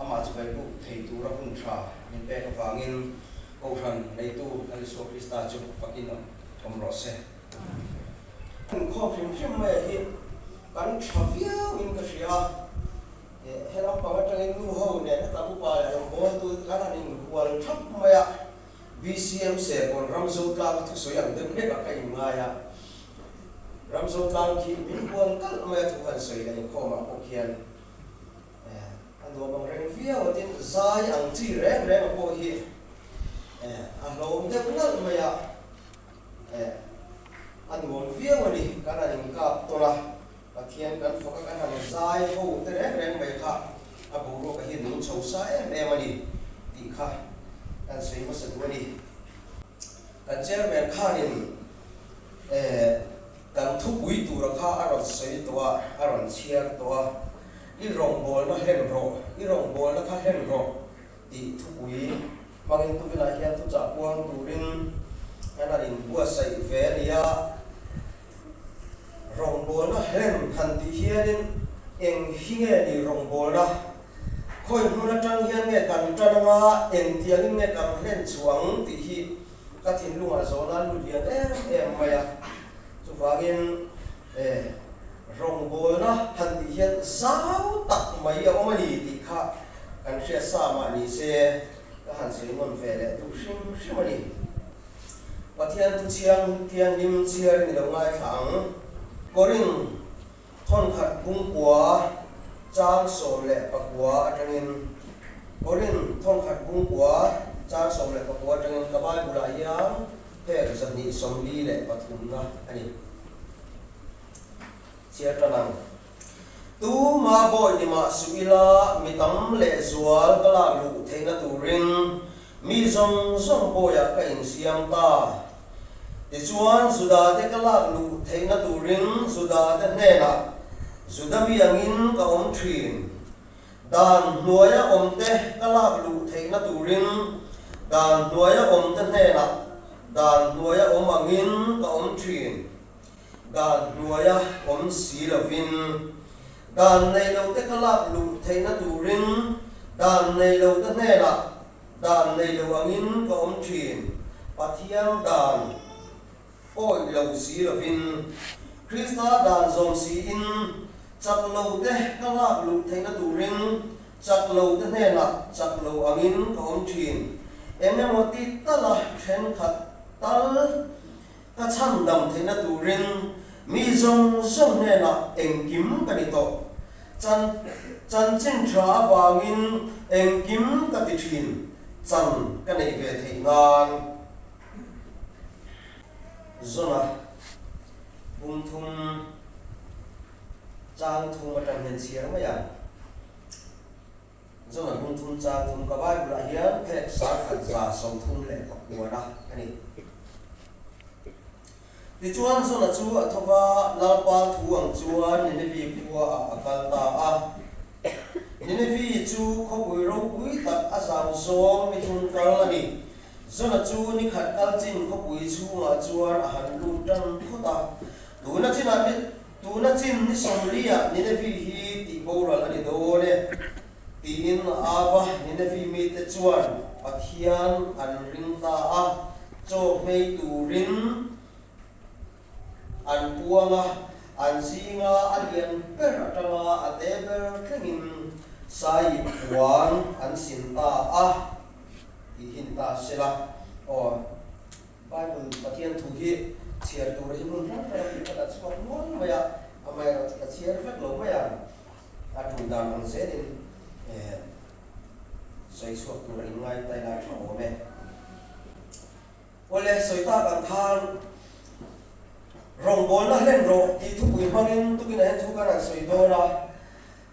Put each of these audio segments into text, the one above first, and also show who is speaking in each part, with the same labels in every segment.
Speaker 1: Amah chu baibuk thei tura hun tha min pek avangin Kohhran neitu Lal Isua Krista chu fakin awm rawh se. Inkhawm hrim hrim maia hi kan tha viauin ka hria a, he lampang atangin nu ho nen heta upa leh rawngbawltu te khan han inhual thap mai a, BCM Serkawn Ramzotlang a thusawi ang deuh hlekah ka inngai a, Ramzotlang khi min hual kalh mai a thu han sawi leh inkhawmah pawh khian. A nuam ang reng viau a tin zai ang chi reng reng a pawh hi a hlawm deuh nalh mai a, a nuam viau a ni. Kan han inkap tawn a, Pathian kan fak a, kan han zai ho te reng reng mai kha a boruak a hi nung chho sa em em a ni tih kha kan sawi hmasa duh a ni. Kan chairman khanin Kan thupui tura kha a rawn sawi tawh a, a rawn chhiar tawh a, I rawngbawlna hlen rawh, i rawngbawlna kha hlen rawh tih thupui hmangin tukinah hian thuchah puang turin kan han inbuatsaih ve a ni a. Rawngbawlna hlen han tih hianin eng hi nge ni rawngbawlna? Khawi hmun atang hian nge kan tan anga engtiangin nge kan hlen chhuah ang tih hi Ka thinlungah zawhna a lut lian em em mai a, chuvangin eh rawngbawlna han tih hian zau tak mai a awm a ni tih kha kan hriat sa mah ni se ka han sawi nawn ve leh duh hrim hrim a ni. Pathian thu chhiang thianghlim chhiar in i lo ngaithla ang. Korin Thawnkhat bungkua chang 19 atangin Korin thawnkhat bungkua chang 19 atangin ka Bible-ah hian phek 243 na a ni. Chhiar tan ang. Tuma bawi ni mah suh ila mi tam lehzual ka lak luh theihna turin Mi zawng zawng bawiah ka insiam ta. Tichuan, Judate ka lak luh theihna turin Judate hnenah Juda mi angin ka awm thin. Dan hnuaia awmte ka lak luh theihna turin dan hnuaia awmte hnenah dan hnuaia awm angin ka awm thin. Dan hnuaia awm si lovin, dan nei lote ka lak luh theihna turin dan nei lote hnenah dan nei lo angin ka awm thin. Pathian dan awih lo si lovin, Krista dan zawm siin chak lote ka lak luh theihna turin chak lote hnenah chak lo angin ka awm thin. Eng emaw ti tala thenkhat tal Ka chhandam theihna turin mi zawng zawng hnenah engkim ka ni tawh. Chan chanchin tha avangin engkim ka ti thin, chan ka neih ve theih nan. Zawna bum thum chang thum atang hian chhiar mai ang. Zona bung thum chang thum ka Bible ah hian phek 1139 a a ni. Tichuan Zona chu a tho va, Lalpa thu ang chuan Ninevi khua ah a kal ta a. Ninevi chu khawpui ropui tak a zau zawng ni thum kal a ni. Zona chu ni khat kal chin khawpui chhungah chuan a han lut tan phawt a. Tuna chinah ni Tuna chin ni sawmliah Ninevi hi tih boral a ni dawn e, tiin a au a. Ninevi mite chuan Pathian an ring ta a, chaw hmei turin an puang a, an zinga a lian ber atanga a te ber thlengin sai puan an sin ta a, tih hi ni ta sela aw. Bible Pathian thu hi chhiar tur hi hmun hrang hrang a tih ka chhuak nual mai a, amaherawhchu ka chhiar vek lo mai a, a tul dan ang zelin sawi chhuak tur a inngai ta ila tha awm e. Awle, sawi tak ang khan rawngbawlna hlen rawh tih thupui hmangin tukinah hian thu kan han sawi dawn a,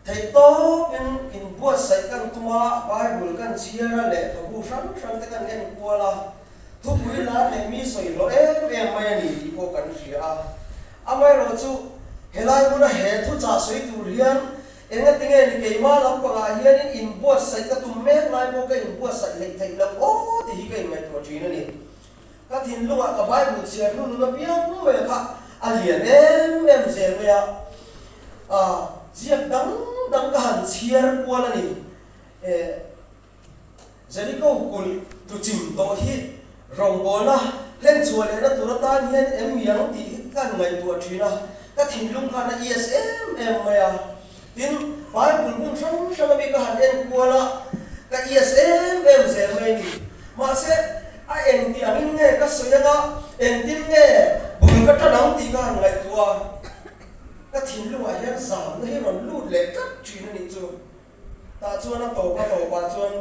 Speaker 1: Theihtawpin inbuatsaih kan tum a, Bible kan chhiar a, lehkhabu hrang hrang te kan en kual a, thupui lar leh mi sawi hlawh em em mai a ni tih pawh kan hria a. Amaherawh chu, helai hmuna he thuchah sawi tur hian engatinge ni keimah lampangah hianin inbuatsaih ka tum mek lai pawh ka inbuatsaih hleih theih loh aw tih hi ka inngaihtuah thin a ni. Ka thinlungah ka Bible chhiar hnu nun apiang mai kha a lian em em zel mai a, ziak dang dang ka han chhiar kual a ni. Jeriko kulh tlu chim tawh hi rawngbawlna hlen chhuah lehna tur atan hian em mi ang tih hi ka ngaihtuah thin a, ka thinlung khan a ias em em mai a. Tin, Bible hmun hrang hrang ami ka han en kual a, ka ias em em zel mai a ni. Mahse, a engti angin nge ka sawi anga engtin nge bul ka tan ang tih ka han ngaihtuah a, ka thinlungah hian zamna hi rawn lut leh tlat thin a nih chu. Tah chuan a tawp a tawpah chuan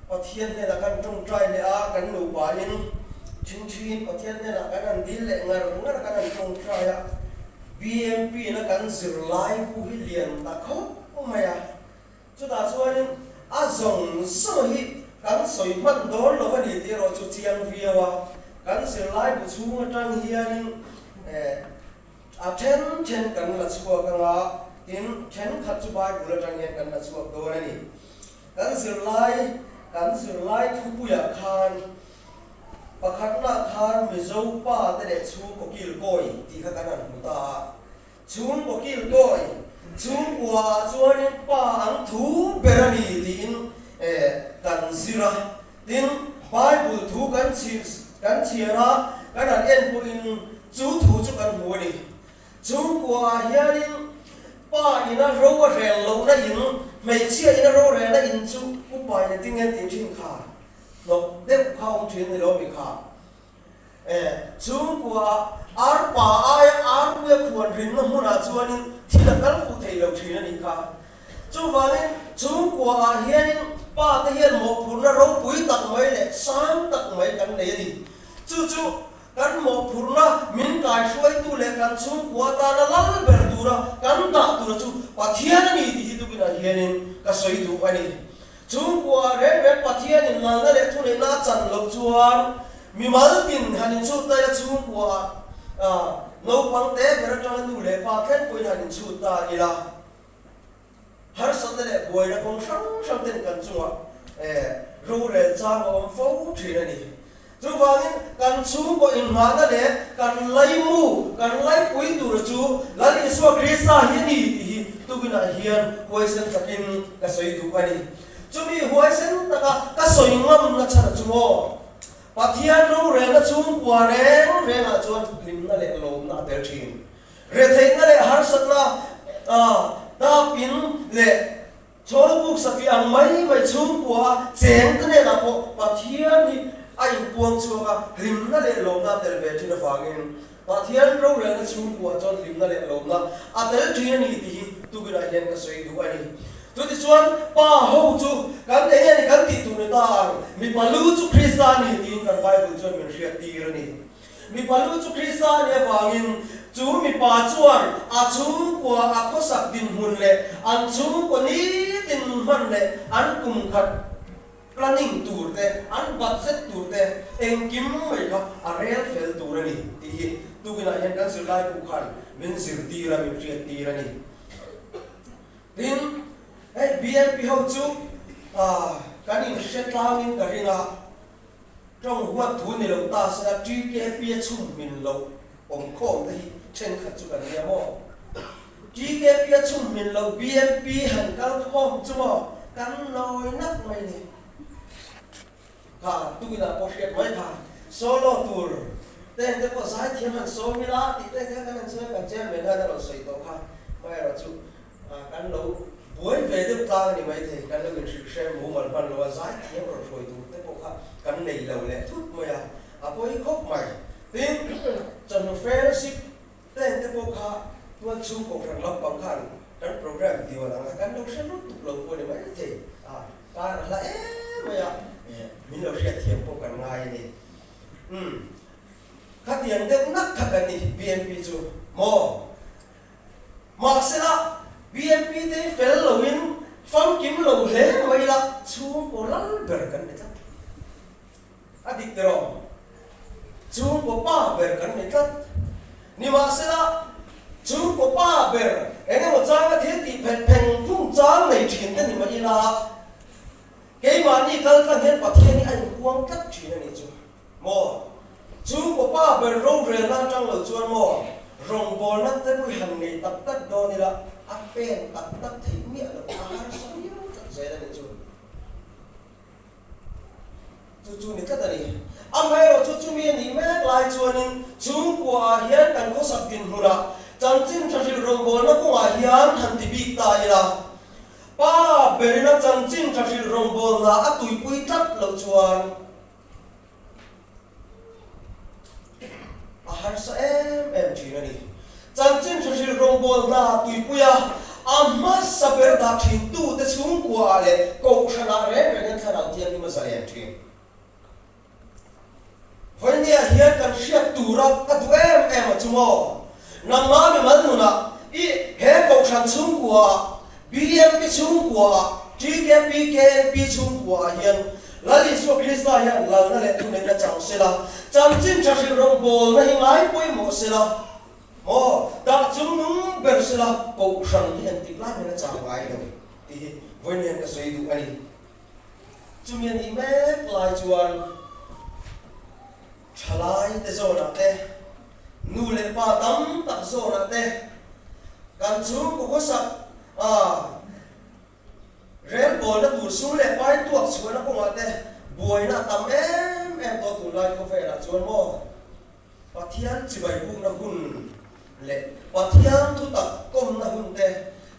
Speaker 1: Pathian hnenah kan tawngtai leh a, kan nupain thinṭhiin Pathian hnenah kan han dil leh ngar ngar a, kan han tawngtai a. BMP-na kan zirlai bu hi lian ta khawp mai a, chutah chuanin a zawng zawng hi kan sawi hman dawn lo a ni tih erawh chu chiang viau a. Kan zirlai bu chhung atang hianin A then then kan la chhuak anga, tin, thenkhat chu Bible atang hian kan la chhuak dawn a ni. Kan zirlai, kan zirlai thupuiah khan pakhatnaah khan Mizo pa te leh chhungkaw kilkawi tih kha kan han hmu ta a. Chhungkaw kilkawi, chhungkuaah chuanin pa an thu ber a ni tiin kan zir a. Tin, Bible thu kan chhir kan chhiar a, kan han en pawhin chu thu chu kan hmu a ni. Chhungkuaah hianin pa ina ro a rel lohna in, hmeichhia ina ro relna in chu upa in a ti nge tih thin kha hnawk deuh kha awm thin ni lo mi kha. E, chhungkuaah arpa aia arpuia khuan rinna hmunah chuanin thil a kal fuh thei lo thin a nih kha. Chuvangin, chhungkuaah hianin pa te hian mawhphurhna ropui tak mai leh sang tak mai kan nei a ni. Chu chu kan mawhphurhna min kaihruaitu leh kan chhungkua atana lal ber tura kan dah tura chu Pathian a ni tih hi tukinah hianin ka sawi duh a ni. Chhungkuaah reng reng Pathianin lalna leh thuneihna a chan loh chuan mimal tin han inchhut ta ila chhungkuaah naupang te ber atanga nu leh pa thleng pawhin han inchhut ta ila. Harsatna leh buaina kawng hrang hrang ten kan chungah rorel chang a awm fo thin a ni. Chuvangin kan chhungkaw inngahna leh kan laimu, kan laipui tura chu Lal Isua Krista hi a ni tih hi tukinah hian huaisen takin ka sawi duh a ni. Chumi huaisen taka ka sawi ngamna chhan a chu maw? Pathian rorelna chhungkua reng rengah chuan hlimna leh lawmna a tel thin. Retheihna leh harsatna dapin leh Chawlbuk satliah ang mai mai chhungkua a cheng te hnenah pawh Pathian hi a inpuang chhuak a, hlimna leh lawmna a tel ve thin avangin Pathian rorelna chhungkua chuan hlimna leh lawmna a tel thin a ni tih hi tukinah hian ka sawi duh a ni. Chutichuan pa ho chu kan eng nge ni kan tih tur ni ta ang, mipa lu chu Krista a ni tiin kan Bible chuan min hriat tir a ni. Mipa lu chu Krista a nih avangin chu mipa chuan a chhungkua a khawsak dinhmun leh an chhungkaw nitin nun hman leh an kum khat planning tur te, an budget tur te engkim mai kha a rel fel tur a ni tih hi tukinah hian kan zirlai bu khan min zirtir a, min hriattir a ni. Tin, hei BMP ho chu kan inhre tlangin ka ring a. Tawng huat thu ni lo ta sela TKP a chhum hmin loh awm khawm te hi thenkhat chu kan nia maw? TKP a chhum hmin loh BMP han kal khawm chu maw kan nawi nak mai ni. Kha tukinah pawh hriat mai kha solo tur te te pawh zaithiam han sawm ila tih te kha kan han sawi a kan chairman hian a rawn sawi tawh kha amaherawhchu chu Kan lo buai ve deuh tlang a ni maithei, kan lo inhrilh hre mumal hman lo a, zaithiam rawn hruai tur te pawh kha kan nei lo leh thut mai a, a pawi khawp mai. Tin, chawhnu fellowship ten te pawh kha tual chhung kohhran lampang khan kan programme diwan ang kha kan lo hre lutuk lo pawh a ni maithei, a kar a hla em mai a, min lo hriatthiam pawh kan ngai a ni. Umm, khatiang deuh nak kha kan ni BNP chu maw? Mahsela, BNP te hi fel loin famkim lo hle mai ila chhungkaw lal ber kan ni tlat. A dik tiraw? Chhungkaw pa ber kan ni tlat. Nimahsela, chhungkaw pa ber eng emaw changa thil tih phet pheng phung chang nei thin te ni mah ila, keimahni kal tlang hian Pathian hi a inpuang tlat thin a nih chu. Maw? Chu pawpa ber rorelna atang lo chuan maw rawngbawlna te pawh i han nei tak tak dawn ila a pen tak tak theih miah lo, a harsa viau tlat zel a nih chu. Chu chu ni tlat a ni. Amaherawhchu chumi a nih mek lai chuanin chhungkuaah hian kan khawsak dinhmunah chanchin tha hrilh rawngbawlna kawngah hian han ti bik ta ila, pa berina chanchin tha hrilh rawngbawlna a tuipui tlat loh chuan a harsa em em thin a ni. Chanchin tha hrilh rawngbawlna tuipuia a hmasa ber dah thintute chhungkuaah leh kohhranah reng rengin thlarau thianghlim a zalen thin. Vawinia hian kan hriat tura ka duh em em a chu maw? Nangmah mimal nunah i he kohhran chhungkuaah, BMP chhungkuaah, TKP, KNP chhungkuaah hian Lal Isua Krista hian lalna leh thuneihna chang sela, chanchin tha hrilh rawngbawlna hi ngai pawimawh sela, maw, dah chungnung ber sela, kohhran hi engtik lai hmel a chang ngai lo tih hi vawiin hian ka sawi duh a ni. Chumi a nih mek lai chuan thalai te zawnah te, nu leh pa tam tak zawnah te, kan chhungkaw khawsak a rel bawlna tur sum leh pai tuak chhuahna kawngah te buaina a tam em em tawh tunlai khawvelah chuan maw? Pathian chibai bukna hun leh Pathian thutak kawmna hun te,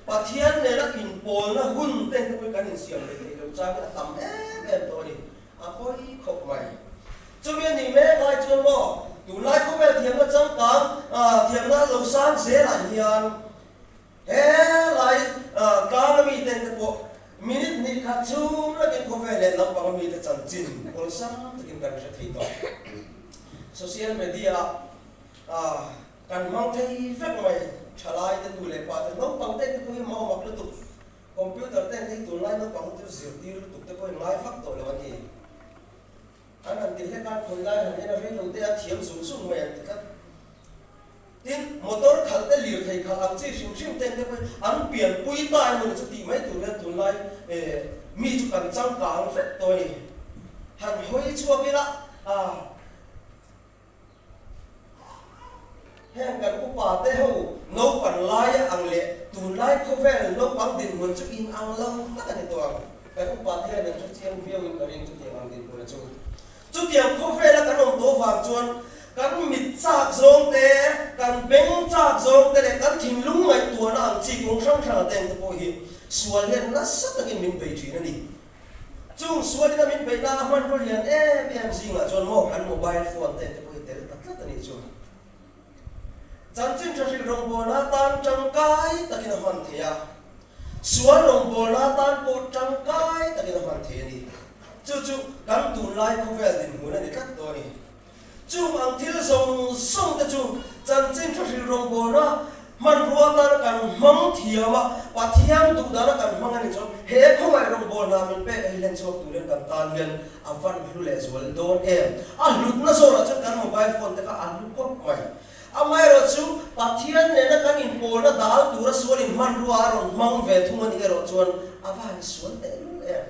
Speaker 1: Pathian nena inpawlna hun te te pawhin kan insiam leh theih loh changin a tam em em tawh a ni. A pawi khawp mai. Chumi a nih mek lai chuan maw, tunlai khawvel thiamna changkang, thiamna lo sang zelah hian He lai tlanga mite te pawh minute hnih khat chhung lakin khawvel leh lampanga mite chanchin awlsam takin kan hre thei tawh. Social media ah kan hmang thei vek mai, thalai te nu leh pa te naupang te te pawh hi maumak lutuk, computer te hi tunlai naupang chu zirtir lutuk te pawhin ngai vak tawh lo a ni. An han ti hlek a, khawi lai han en a rei lo te a thiam zung zung mai an ti tlat. Tin, motor khalh te lirthei khalh ang chi hrim hrim ten te pawhin an pianpui ta emaw ni chu tih mai tur hian tunlai mi chu kan changkang vek tawh a ni. Han hawi chhuak ila a. Heng kan upa te ho naupan laia ang leh tunlai khawvel naupang dinhmun chu in ang lo tak a ni tawh ang. Kan upa te hian an hre chiang viau in ka ring chutiang ang dinhmun a chu. Chutiang khawvela kan awm tawh vang chuan kan mit chak zawng te, kan beng chak zawng te leh kan thinlung ngaihtuahna ang chi kawng hrang hrang a teng te pawh hi sual hian nasa takin min bei thin a ni. Chung sualin a min beihna a hmanraw lian em em zingah chuan maw kan mobile phone te te pawh hi tel ta tlat a nih chu. Chanchin tha hrilh rawngbawlna atan tangkai takin a hman thei a, sual rawngbawlna atan pawh tangkai takin a hman thei a ni. Chu chu kan tunlai khawvel dinhmun a ni tlat dawn a ni. Chung ang thil zawng zawng te chu chanchin tha hrilh rawngbawlna hmanrua atana kan hmang thiam a, Pathian duh dana kan hmang a nih chuan he khawngaih rawngbawlna min pek a hi hlen chhuak turin kan tan hian a van hlu leh zual dawn em? A hlutna zawnah chuan kan mobile phone te kha a hlu khawp mai. Amaherawhchu Pathian nena kan inpawlna dal tura sualin hmanrua a rawn hmang ve thung a nih erawh chuan a va han sual tehlul em?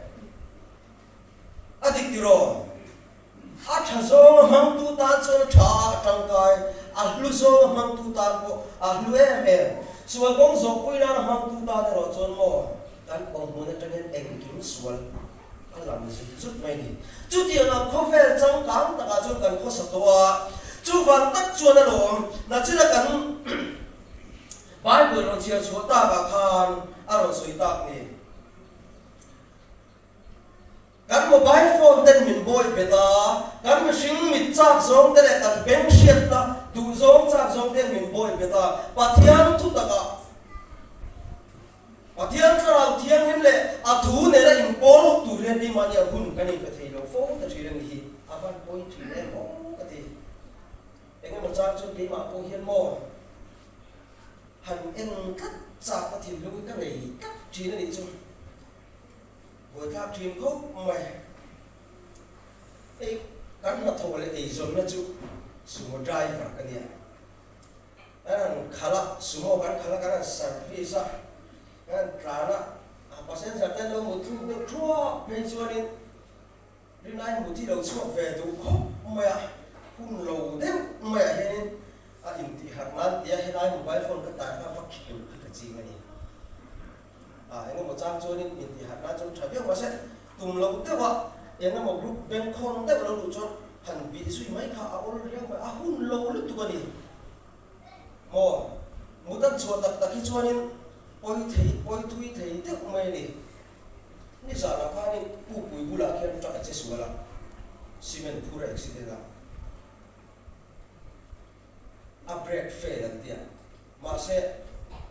Speaker 1: A dik tiraw? A tha zawnga hmangtu tan chuan a tha a, a tangkai, a hlu zawnga hmangtu tan pawh a hlu em em. Sual kawng zawhpui nana hmangtu tan erawh chuan maw kan awmhmun atangin engkim sual a lang zut zut mai ni. Chutiang ang khawvel changkang takah chuan kan khawsa tawh a, chuvang tak chuan alawm nachina kan Bible rawn chhiar chhuah takah khan a rawn sawi tak ni. Kan mobile phone ten min bawi bet a, kan mihring mit chak zawng te leh kan beng hriatna duh zawng chak zawng ten min bawi bet a, Pathian thu takah Pathian Thlarau Thianghlim leh a thu nena inpawl hawk tur hian keimahni a hun kan inpe thei lo fo ta thin a ni hi a van pawi thin em aw ka ti. Engemaw chang chuan keimah pawh hian maw han en tlat chakna thinlung hi ka nei tlat thin a nih chu. Buaithlak thin khawp mai. Hei kan hnathawh leh eizawnna chu sumo driver ka nia. Kan han khalh a, sumo kan khalh a, kan han service a, kan han tlan a, a passenger te an lo mut thluk deuh thuak phei chuanin rinai mut hi lo chhuak ve duh khawp mai a, hun lo deuh maiah hianin a intihharh nan tia helai mobile phone ka tar kha va kheuh hi ka ching a ni. A engemaw chang chuanin intihharh nan chuan tha viau mahse tum loh deuha Eng emaw group bengkhawn deuh lo luh chuan han bih zui mai kha a awl riau mai, a hun lo lutuk a ni. Maw? Mut an chhuah tak tak hi chuanin pawi thei, pawi thui thei deuh mai a ni. Nizanah khanin Pupui bulah khian truck a che sual a, cement phur a accident a. A brake fail an ti a, mahse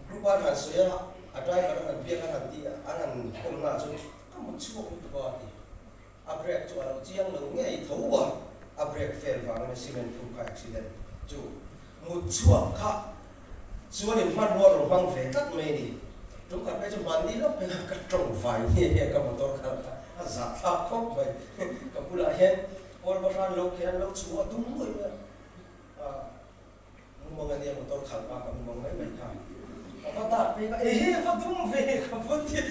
Speaker 1: group a an han sawi a, a driver an han biak an han ti a, an han kawmna ah chuan ka mut chhuak lutuk a a ti. A brake chu a lo chiang lo ngei tho a, a brake fail vangin a cement phur kha accident chu mut chhuak kha chuan in hmanrua rawn hmang ve tlat mai a ni. Tum khat phei chu hmanni lawk phei khan ka tawng vai nge nge ka motor khalh kha a zahthlak khawp mai. Ka bulah hian Kawl bahran lo khian an lo chhu a dum nuai mai a, mumang a nia motor khalh pa ka mumang mai mai kha. Ka va dak phei kha ehe va dum ve ka va ti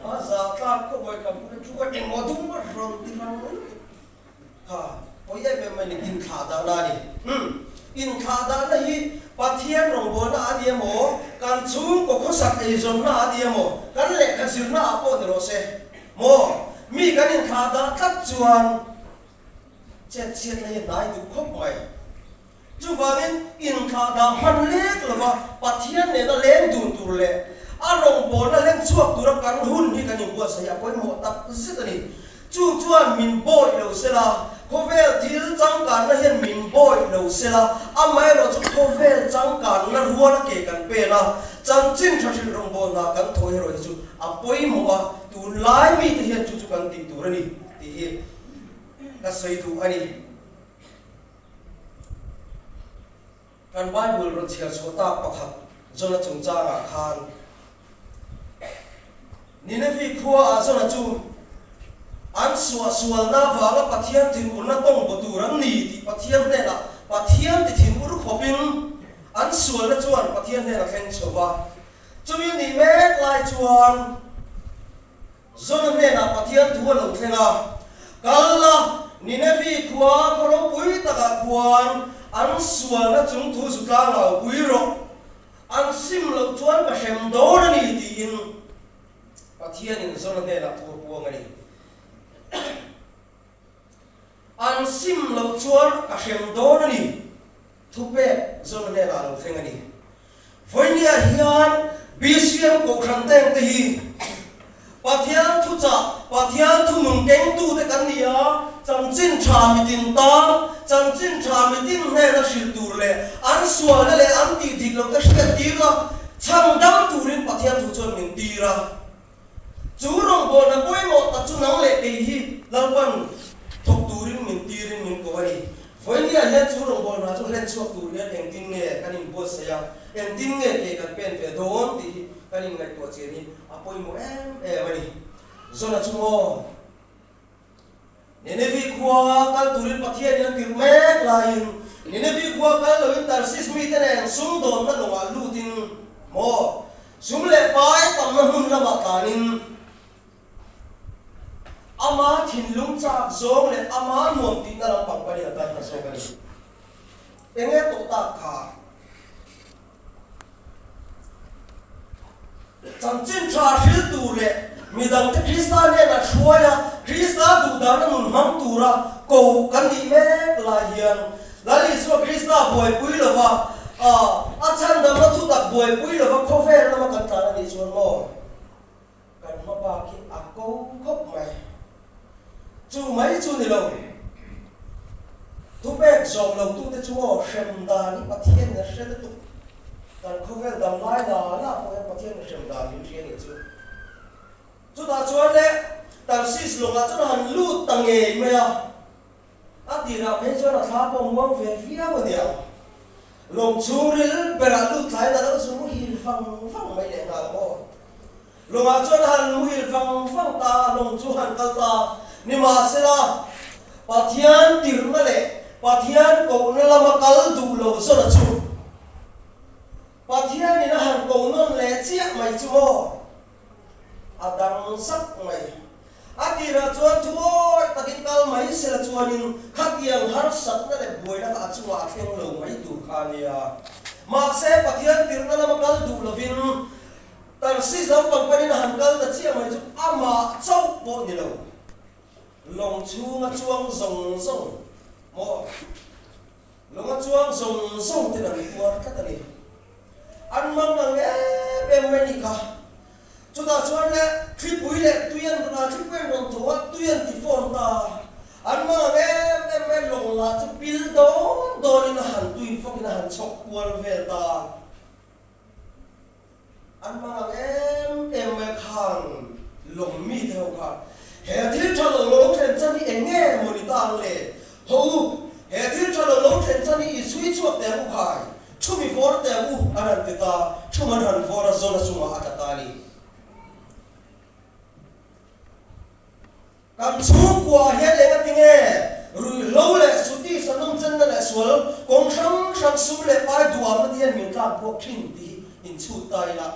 Speaker 1: a zahthlak khawp mai ka bula thu kha engmaw dum a rawn ti rang lutuk kha pawi em em mai ni inthlah dahna a ni. Umm inthlah dahna hi Pathian rawngbawlna a ni emaw kan chhungkaw khawsak eizawnna a ni emaw kan lehkha zirna ah pawh ni rawh se. Maw? Mi kan inthlah dah tlat chuan chet chhiatna hi hnai duh khawp mai. Chuvangin inthlah dah hman lek lova Pathian nena leng dun tur leh a rawngbawlna leng chhuak tura kan hun hi kan inbuatsaih hi a pawimawh tak zet a ni. Chu chuan min bawih lo sela, khawvel thil changkanna hian min bawih lo sela, amaherawh chu khawvel changkanna ruala ke kan pen a, chanchin tha hrilh rawngbawlna kan thaw erawh hi chu a pawimawh a, tunlai mite hian chu chu kan tih tur a ni tih hi ka sawi duh a ni. Kan Bible rawn chhiar chhuah tak pakhat Jona chungchangah khan Ninevi khuaah Jona chu an suahsualna avanga Pathian thinurna tawng baw tur an ni tih Pathian hnenah Pathian ti thinur khawpin an sualna chuan Pathian hnena thleng chho va. Chumi nih mek lai chuan Jona hnenah Pathian thu a lo thleng a, Kal la, Ninevi khua khaw ropui takah khuan an sualna chung thu zu tlang au pui rawh, an sim loh chuan ka hrem dawn a ni tiin Pathianin Jona hnenah thu a puang a ni. An sim loh chuan ka hrem dawn a ni. Thupek Jona hnenah a lo thleng a ni. Vawinia hian BCM Kohhran teng te hi Pathian thuchah, Pathian thu nung kengtute kan ni a, chanchin tha mitin tan, chanchin tha mitin hnena hrilh tur leh an sualna leh an tih dik lohte hriat tir a, chhan dam turin Pathian thu chuan min tir a. Chu rawngbawlna pawimawh tak chu nang leh kei hi Lalpan thawk turin min tirin min ko a ni. Vawinia hian chu rawngbawlna chu hlen chhuak tur hian engtin nge kan inbuatsaih a, engtin nge ke kan pen ve dawn tih hi kan inngaihtuah chian hi a pawimawh em em a ni. Jona chu maw? Ninevi khua kal turin Pathianin a tirh mek laiin Ninevi khua kal loin Tarsis mite nen sumdawnna lawngah lutin maw sum leh pai tamna hmun lamah tlanin ama thinlung chak zawng leh ama nuam tihna lampang panin a kal ta zawk a ni. Enge tawh tak kha? Chanchin tha hril tur leh midangte Krista hnenah hruai a, Krista duhdana nun hmang tura ko kan nih mek lai hian Lal Isua Krista buaipui lova, a chhandamna thutak buaipui lova khawvel lama kan tlan a nih chuan maw? Kan hma bak hi a ko khawp mai. Chu mai chu ni lo. Thupek zawm lo tute chu aw hrem dan hi Pathian in a hre lutuk. Kan khawvel dam lai la la pawh hian Pathian in hrem dan min hria nih chu. Chutah chuan le Tarsis lawngah chuan a han lut ta ngei mai a. A tirah phei chuan a thla pawh muang ve viau a nia. Lawng chhungril berah lut thlaiin a lo zu muhil vang vang mai leh nghal maw. Lawngah chuan a han muhil vang vang ta a, lawng chu han kal ta. Nimahsela, Pathian tirhna leh Pathian kohna lama kal duh lo zawna chu Pathianin a han ko nawn leh chiah mai chu maw. A dang zak mai. A tirah chuan thuawi takin kal mai sela chuanin khatiang harsatna leh buaina kha a chungah a thleng lo mai tur kha a nia. Mahse, Pathian tirhna lama kal duh lovin Tarsis lampang panin a han kal ta chiah mai chu amah chauh pawh ni lo. Lawng chhunga chuang zawng zawng maw? Lawnga chuang zawng zawng ten an tuar tlat a ni. An mang ang em em mai ni kha. Chutah chuan le thlipui leh tui an rawn a, thlipui an rawn tho a, tui an ti fawn ta a. An mang ang em em mai lawng lah chu pil dawn dawnin a han tui fawkin a han chhawk kual vel ta a. An hmang ang em em mai khang lawm mi te ho kha he thil tha lo lo thlen chan hi eng nge maw ni ta ang le? Ho u, he thil tha lo lo thlen chan hi i chhui chhuak teh ang u khai, thu mi vawr teh ang u an han ti ta, thum an han vawr a zawn a chungah a tla ta a ni. Kan chhungkuaah hian engati nge ruihhlo leh suti sanawmchenna leh sual kawng hrang hrang sum leh pai duamna te hian min tlak buak thin tih hi inchhut ta ila.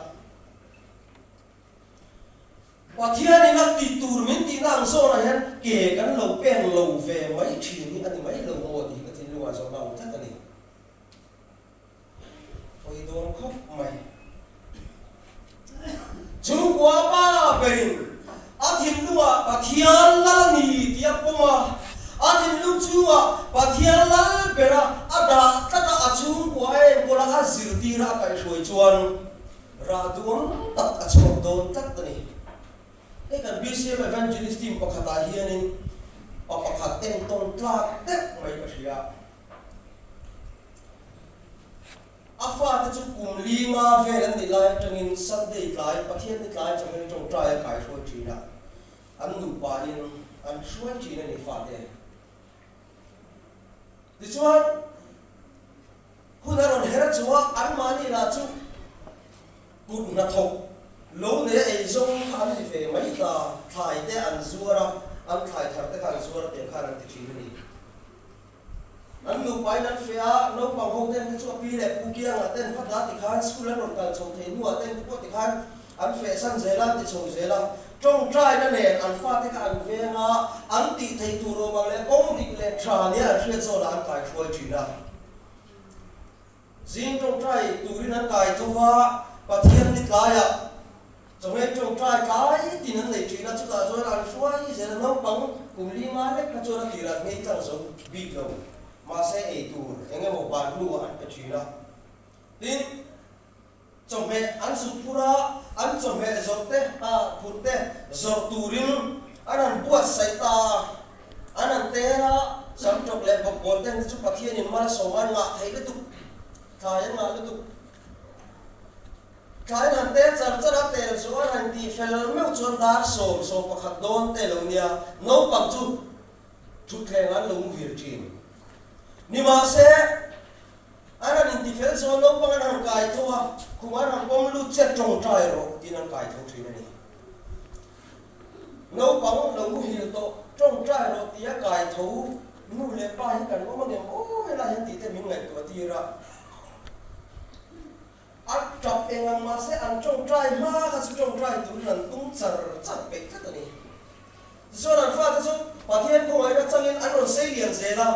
Speaker 1: Pathianin a tih tur min tihna ang zawnah hian ke kan lo pen lo ve mai thin hi a ni mai lo maw tih hi ka thinlungah zawhna a awm tlat a ni. Pawi dawn khawp mai. Chhungkua pa berin a thinlungah Pathian lal a ni tih a pawm a, a thinlung chhungah Pathian lal bera a dah tlat a, a chhungkua a enkawl a, a zirtir a, a kaihhruai chuan rah duang tak a chhuak dawn tlat a ni. Hei kan BCM Evangelist team pakhatah hianin pa pakhat entawn tlak deuh mai ka hria. A fate chu kum li nga vel an nih lai atangin Sunday tlai, Pathianni tlai chawhmel tawngtai a kaihruai thin a, an nupain an hruai thin a ni fate. Tichuan, hun a rawn her chunga anmahni lah chu kut hnathawk lo nei a eizawng kha an ni ve mai ta, thlai te an zuar a, an thlai thar te kha an zuar a tiang khan an ti thin a ni. An nupain an feh a, naupang ho ten te chu a pi leh pu kiangah ten va ta tikhan school an rawn kal chho thei hnuah ten te pawh tikhan an feh san zel a, an ti chho zel a. Tawngtaina nen an fate kha an veng a, an tih theih tur awm ang leh kawng dik leh tha nia an hriat zawnah an kaihruai thin a. Zing tawngtai turin an kai tho va, Pathian ni tlaiah chawhmeh tawngtai tlai tin an nei thin a, chutah chuan an hruai zel a, naupang kum li ngai lek kha chuan a tirah an ngei tlang zo bik lo, mahse ei tur eng emaw ban hnuah an pe thin a. Tin, chawhmeh an zuk phur a, an chawhmeh zawrh te, phurh te zawrh turin an han buatsaih ta a. An han tel a, sam tawk leh bawkbawn ten te chu Pathianin malsawm an ngah thei lutuk, thlai an ngah lutuk. Thlai an han tel char char a, tel chu an han tih fel meuh chuan dar 11 dawn te lo nia, naupang chu thutthleng an lo muhil thin. Nimahse, an han intifel chuan naupang an han kai tho a, khum an han pawm lut chiah tawngtai rawh tiin an kai tho thin a ni. Naupang lo muhil tawh tawngtai rawh tia kai tho nu leh pa hi kan awm angem aw helai hian tih te min ngaihtuah tir a. A tap eng ang mahse an tawngtai hma kha chu tawngtai turin an tum char char peih tlat a ni. Tichuan an fate chu Pathian khawngaihna changin an rawn sei lian zel a,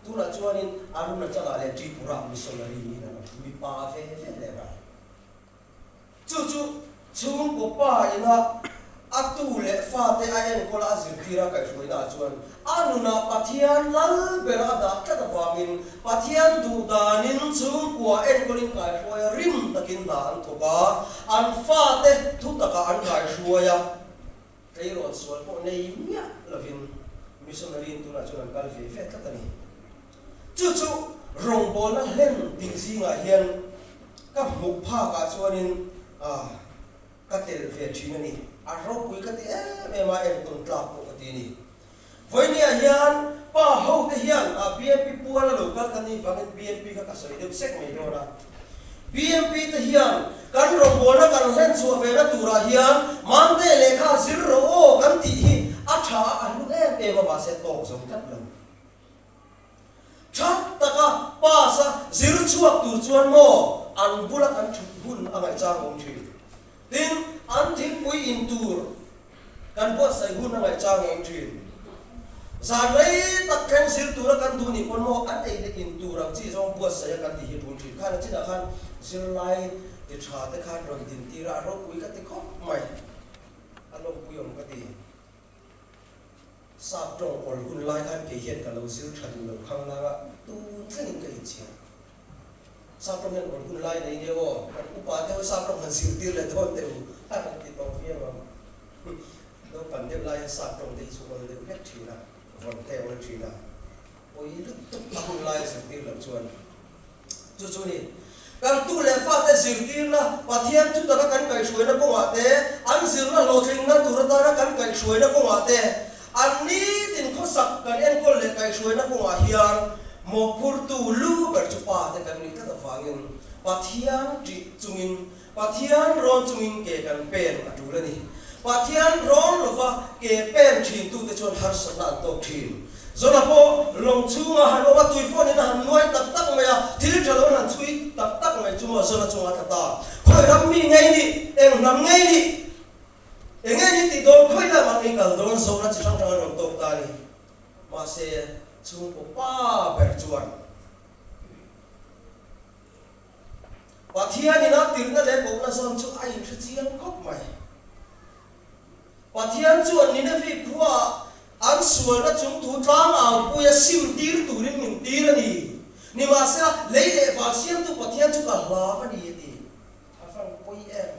Speaker 1: tunah chuanin Arunachala leh Tripura missionary niin an awm mipa ve ve leh ral. Chu chu chhungkaw pa ina a tu leh fate a enkawl a zirtir a kaihhruaina ah chuan a nunah Pathian lal bera a dah tlat avangin Pathian duh danin chhungkua enkawlin kaihruai a rim takin hna an thawk a, an fate thu takah an kaihruai a. Tleirawl sual pawh nei miah lovin missionary-in tunah chuan an kal ve ve tlat a ni. Chu chu rawngbawlna hlen tih zingah hian ka hmuh phakah chuanin ka tel ve thin a ni. A ropui ka ti em em a, entawn tlak pawh ka ti a ni. Vawinia hian pa hote hian BMP puala lo kal ka nih vangin BMP kha ka sawi deuh sek mai dawn a. BMP te hian kan rawngbawlna kan hlen chhuah ve na turah hian Mante lehkha zir rawh aw kan tih hi a tha a, a hlu em em a mahse tawk zo tlat lo. Tha taka pass a zir chhuak tur chuan maw an bula kan thut hun a ngaihchang awm thin. Tin, an thingpui in tur kan buatsaih hun a ngaihchang awm thin. Zan rei tak thleng zir tura kan duh nih pawn maw an ei leh in tur ang chi zawng buatsaih a kan tih hi tul thin. Khan a chinah khan zirlai ti tha te khan rawn din tir a, a ropui ka ti khawp mai, a lawmpui awm ka ti. Sap tawng awl hun lai khan kei hian ka lo zir tha duh lo khanglang a, tun thlengin ka inchhiar. Sap tawng hian awl hun lai nei nia aw, kan upa te ho sap tawng han zirtir leh dawn teh u a rawn ti tawh viau ang. Naupan deuh lai hian sap tawng te hi chu awl deuh hlek thin a, vawn te awl thin a, pawi lutuk a hun lai zirtir loh chuan. Chu chu ni. Kan tu leh fate zirtirna, Pathian thu taka kan kaihhruaina kawngah te, an zirna hlawhtlinna tur atana kan kaihhruaina kawngah te, an nitin khawsak kan enkawl leh kaihhruaina kawngah hian mawhphurtu lu ber chu pa te kan nih tlat avangin Pathian ṭih chungin Pathian rawn chungin ke kan pen a tul a ni. Pathian rawn lova ke pen thintute chuan harsatna an tawk thin. Zona pawh lawng chhungah han awm a, tui phone in a han nuai tak tak mai a, thil tha lo an han chhui tak tak mai chu maw Zona chungah a tla ta. Khawi ram mi ngei nih, eng hnam ngei nih, eng nge ni tih dawn khawi lamah ngei kal dawn Zona chi hrang hrang an rawn tawk ta a ni. Mahse, chhungkaw pa ber chuan. Pathianin a tirhna leh kohna zawn chu a inhre chiang khawp mai. Pathian chuan Ninevi khuaah an sualna chung thu tlangaupuia sim tir turin min tir a ni. Nimahsela, lei leh van siamtu Pathian chu ka hlau a ni, a ti. A van pawi em?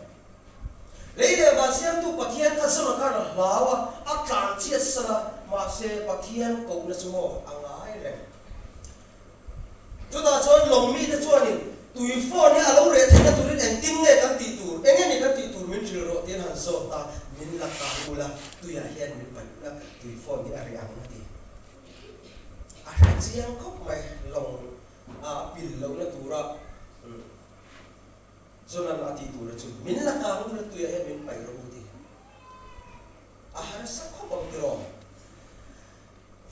Speaker 1: Lei leh van siamtu Pathian kha zawn khan a hlau a, a tlan chiat san a, mahse Pathian kohna chu maw a ngai reng. Chutah chuan lawng mite chuanin tui phone hi a lo reh theihna turin engtin nge kan tih tur, eng nge ni kan tih tur min hrilh rawh tiin han zawt a, min la kang ula, tuiah hian min paih ula, tui phone hi a reh ang a ti. A hre chiang khawp mai, lawng a pil lohna tura Jonan a tih tura chu min la kang ula, tuiah hian min paih rawh u ti. A harsa khawp ang tiraw?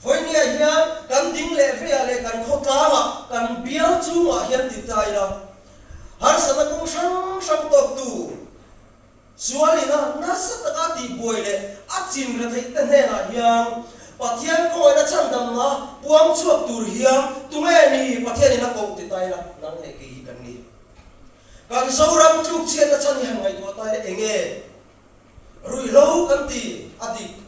Speaker 1: Vawinia hian kan ding leh veiah leh kan khawtlangah, kan bial chungah hian ti ta ila, harsatna kawng hrang hrang tawktu sualina nasa taka tihbuai leh a chin retheih te hnenah hian Pathian khawngaihna chhandamna puang chhuak tur hian tunge ni Pathianin a koh ti ta ila, nang leh kei hi kan ni. Kan Zoram tlukchhiatna chhan hi han ngaihtuah ta ila enge ruihhlo kan ti a dik.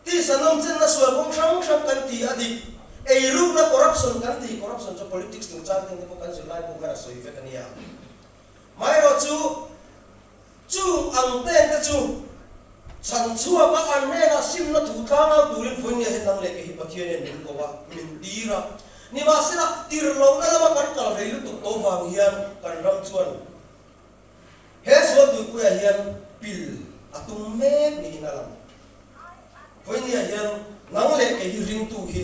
Speaker 1: Tisa nawmchenna sual kawng hrang hrang kan ti a dik. Eirukna corruption kan ti, corruption chu politics chungchang te pawh kan zirlai pawh khan a sawi vek a nia. Amaherawh chu chung ang ten te chu chhan chhuak a an hnenah simna thu tlangau turin vawi nge he nang leh kei hi Pathian hian min ko a, min tir a. Nimahsela tir lohna lama kan kal rei lutuk tawh vang hian kan ram chuan He sual tuipuiah hian pil a tum mek niin a lang. Vawinia hian nang leh kei hi ringtu hi,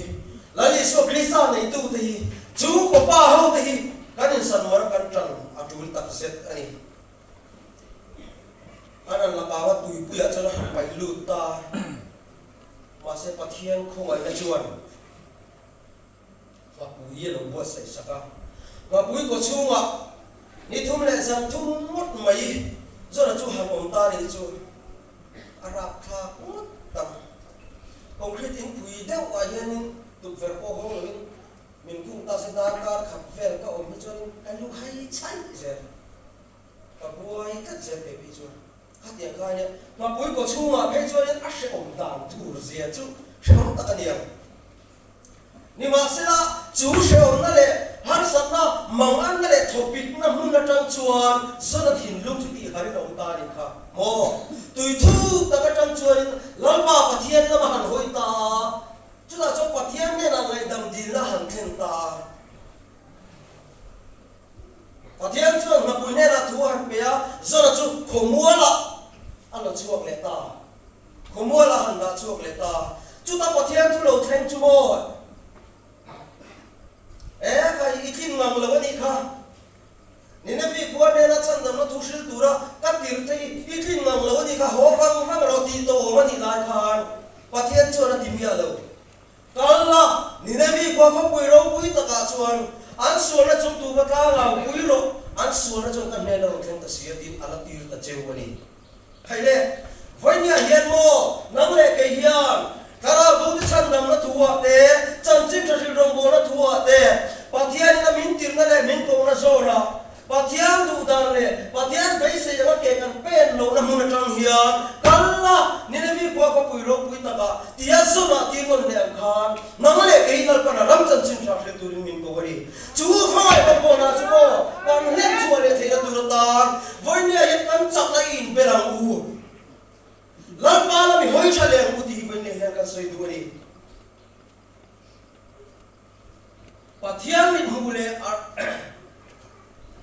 Speaker 1: Lal Isua Krista neitute hi, chhungkaw pa hote hi kan insan mar kan tan a tul tak zet a ni. An an lakanga tuipuiah chuan a han paih lut ta. Mahse Pathian khawngaihna chuan. Ngapui a lo buatsaih sak a. Ngapui kaw chhungah ni thum leh zan thum ngawt mai Jona chu han awm ta nih chu a rapthlak ngawt ang. Concrete in phui deuh ah hianin tukverh pawh hawng loin min khung ta se darkar khat vel ka awm hi chuanin ka lu hai chhaih zel. Ka buai tlat zel ve phei chuan khatiang kha ania Ngapui kaw chhungah phei chuanin a hrehawm dan tur zia chu hrehawm tak a ni ang. Nimahsela, chu hrehawmna leh harsatna, manganna leh thawpikna hmun atang chuan Zona thinlung chu tihharin a awm ta a nih kha maw? Tui thuk tak atang chuanin Lalpa Pathian lama han hawi ta a, chutah chuan Pathian hnenah ngaihdam dilna a han thlen ta a. Pathian chuan hnapui hnenah thu a han pe a, Zona chu khawmualah a la chhuak leh ta. Khawmual a han dah chhuak leh ta. Chuta Pathian thu lo thleng chu maw? E, kha i tlin ngang lo a nih kha. Ninevi khua hnena chhandamna thu hril tura ka tirh te hi i tlin ngang lo a nih kha, haw vang vang rawh tih tawh awm a nih lai khan Pathian chuan a ti miah lo. Kal la, Ninevi khua khawpui ropui takah chuan an sualna chung tu va tlangau pui rawh, an sualna chuan ka hnena rawn thleng ta si a tiin a la tir ta cheu a ni. Hei le, vawinia hian maw nang leh kei hian Thlarau Bote chhandamna thu-ah te, chanchin tha hrilh rawngbawlna thu-ah te, Pathianin a min tirhna leh min kohna zawnah, Pathian duhdan leh Pathian beisei anga ke kan pen lohna hmun atang hian kal la, Ninevi khua khawpui. Khawpui ropui takah tia zawnah tir nawn leh ang khan nang leh kei Lalpana ram chanchin tha hrilh turin min ko a ni. Chu hmangaih rawngbawlna chu maw kan hlen chhuah leh theihna tur atan vawinia hian kan chakna i inbel ang u. Lalpa lam i hawi tha leh ang u tih hi vawinia hian kan sawi duh a ni. Pathian mithmuh leh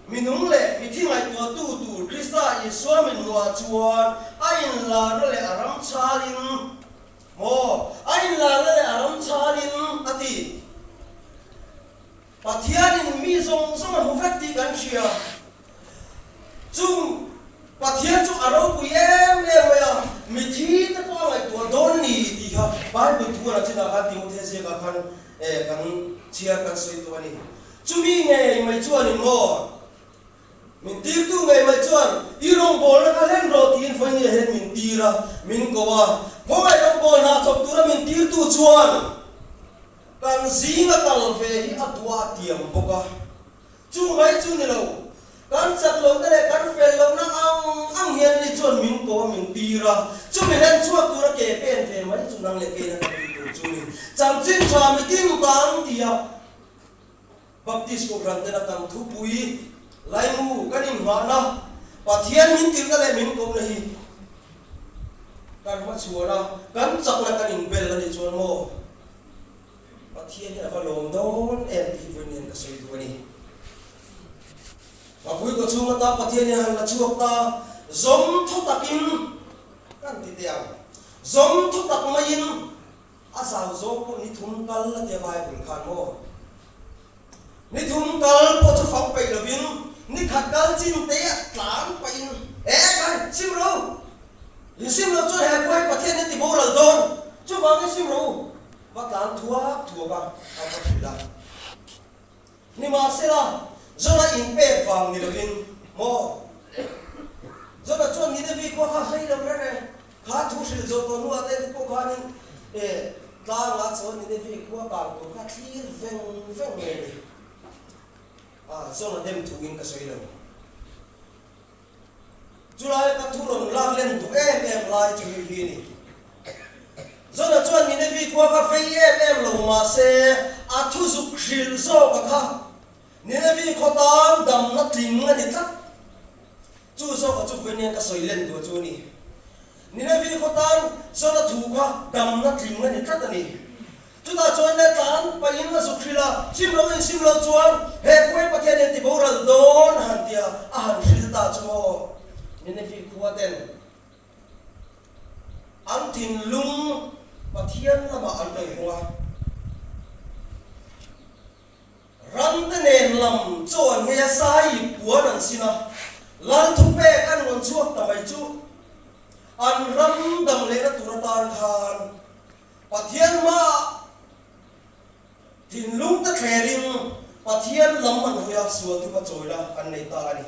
Speaker 1: minung leh mithi ngaihtuahtu tur Krista Isua mithmuhah chuan a inlarna leh a ram chhalin maw a inlarna leh a ram chhalin a ti. Pathianin mi zawng zawng a hmu vek tih kan hria. Chung Pathian chu a ropui em em mai a, mithi te pawh a ngaihtuah dawn ni tih kha Bible thu a la chinah khan Timothea ziakah khan kan chhiar kan sawi tawh a ni. Chumi ngei mai chuanin maw min tirtu ngei mai chuan i rawngbawlna kha hlen rawh tiin vawinia hian min tir a, min ko a. Khawngaih rawngbawlna thawk tura min tirtu chuan kan zinga kal ve hi a duah a tiam bawk a. Chu mai chu ni lo, kan chak lohna leh kan fel lohna ang ang hian ni chuan min ko a, min tir a, chumi hlen chhuak tura ke pen ve mai chu nang leh keina kan tih tur chu ni. Chanchin tha mitin tan tia Baptist Kohhran tena kan thupui laimu kan inhmahna, Pathian min tirhna leh min kohna hi kan hmachhuan a, kan chakna kan inbel a nih chuan maw? Pathian hi a va lawm dawn em tih hi vawiin hian ka sawi duh a ni. Mapui kaw chhung ata Pathian hi a han la chhuak ta, zawm thaw takin kan ti teh ang. Zawm thaw tak maiin a zau zawng pawh ni thum kal a tia Bible khan maw? Ni thum kal pawh chu fang peih lovin ni khat kal chin te a tlan pahin e kai sim ro in sim lo chuan he khua hi Pathian hi ti boral dawn chuvangin sim ro u va tlan thuak thuak a a va hrilh a. Nimahsela Jona inpek vang ni lovin maw Jona chuan Ninevi khua kha hlei lo reng reng Kha thu hrilh zawh tawh hnuah te pawh khanin e tlangah chuan Ninevi khua kang tur kha thlir veng veng mai a ni. A zawn a dem thuin ka sawi lo. Chulai ka thu rawn lak len duh em em lai chu hei hi a ni. Zawn a chuan Ninevi khua kha fei em em lo mahse a thu zuk hrilh zawk a kha Ninevi khaw tan damna tling a ni tlat. Chu zawka chu vawiin ka sawi len duh chu a ni. Ninevi khaw tan Jona thu kha damna tling a ni tlat a ni. Chutah chuan le tlan pahin a zuk hrilh a, sim lo in sim lo chuan he khuai Pathian hian ti boral dawn a han ti a, a han hrilh ta chu maw Ninevi khua ten an thinlung Pathian lamah an lo hawng a. Ramte nen lam chaw an nghei a, sai puan an sin a, lal thupek an rawn chhuak ta mai chu an ram dam lehna tur atan khan Pathian hmaah thinlung te thlerin Pathian lam an hawi a, sual thupa chawina an nei ta a ni.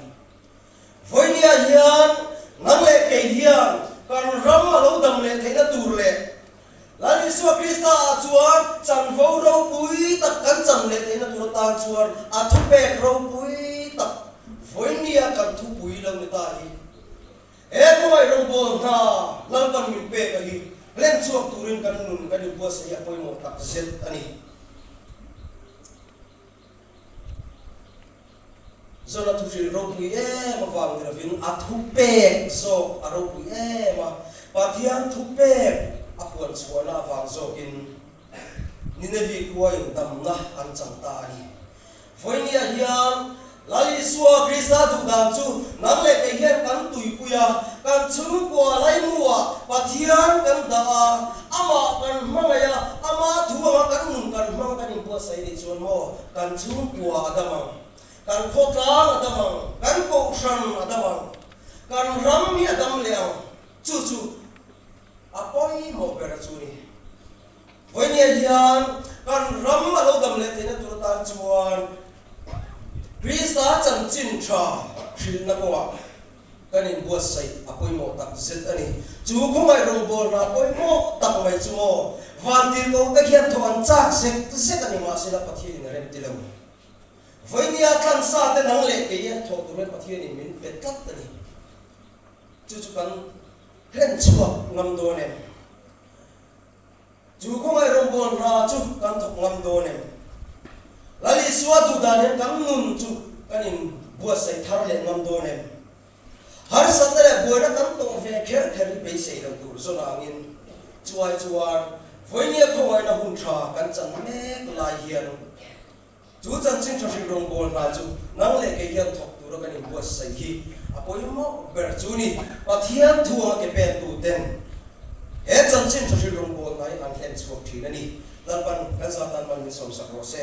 Speaker 1: Vawinia hian nang leh kei hian kan ram a lo dam leh theihna tur leh Lal Isua Krista ah chuan chanvo ropui tak kan chan leh theihna tur atan chuan a thupek ropui tak vawinia kan thupui lo ni ta hi he khawngaih rawngbâwl hna Lalpan min pek a hi hlen chhuak turin kan nun kan inbuatsaih hi a pawimawh tak zet a ni. Zawna thuhril ropui em avang ni lovin a thupek zawk a ropui em a, Pathian thupek a puan chhuahna avang zawkin Ninevi khuain damna an chang ta a ni. Vawinia hian Lal Isua Krista duhdan chu nang leh kei hian kan tuipui a, kan chhungkua laimuah Pathian kan dah a, amah kan hmangaih a, ama thu anga kan nun kan hmang kan inbuatsaih nih chuan maw kan chhungkua a dam ang, kan khawtlang a dam ang, kan kohhran a dam ang, kan ram hi a dam leh ang, chu chu a pawimawh ber a chu ni. Vawinia hian kan ram a lo dam leh theihna tur atan chuan Krista chanchin tha hrilhna kawngah kan inbuatsaih a pawimawh tak zet a ni. Chu khawngaih rawngbâwl hna pawimawh tak mai chu maw vantirhkohte khian thawh an châk zek zek a ni mahsela Pathianin a rem ti lo. Vawinia tlansa te nang leh kei a thawh tur hian Pathianin min pe tlat a ni. Chu chu kan hlen chhuak ngam dawn em? Chu khawngaih rawngbâwl hna chu kan thawk ngam dawn em? Lal Isua duh dan hian kan nun chu kan inbuatsaih thar leh ngam dawn em? Harsatna leh buaina kan tawh ve kher kher hi beisei lo tur zawn angin chuai chuan vawinia khawngaihna hun tha kan chan mek lai hian chu chanchin tha hrilh rawngbâwl hna chu nang leh kei hian thawk tura kan inbuatsaih hi a pawimawh ber chu ni. Pathian thu anga ke pen tuten he chanchin tha hrilh rawngbâwl hna hi an hlen chhuak thin a ni. Lalpan kan zah tan mal min sawmsak rawh se.